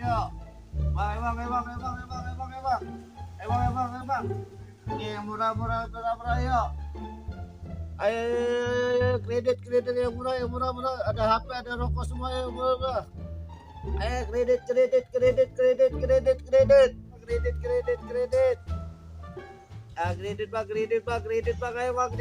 yuk. Bang. Bang. Ini yang murah yuk. Ayo, kredit yang murah. Ada HP, ada rokok semua yang murah. Ayo, kredit. Ah, kredit bang. Ayo bang,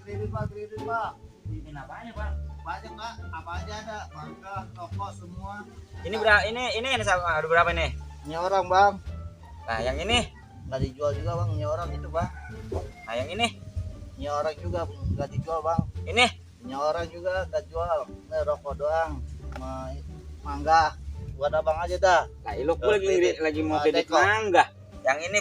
kredit bang. Kredit bang. Ini apanya, Bang? Banyak pak, apa aja ada, bangka, rokok semua. Ini berapa? Ini ada berapa nih? Ini orang bang, Nah, yang ini. nggak dijual juga bang, ini orang itu bang. Nah, yang ini. Ini orang juga nggak dijual bang. Ini. Ini orang juga nggak jual, ini rokok doang, sama mangga. Buat abang aja dah. Lah, lu Kredit. lagi mau Nah, kredit Deko. mangga. Yang ini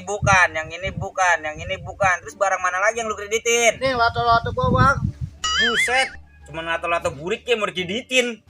bukan. Terus barang mana lagi yang lu kreditin? Ini lato-lato gua bang. Buset, cuma lato-lato burik ya mau dikreditin.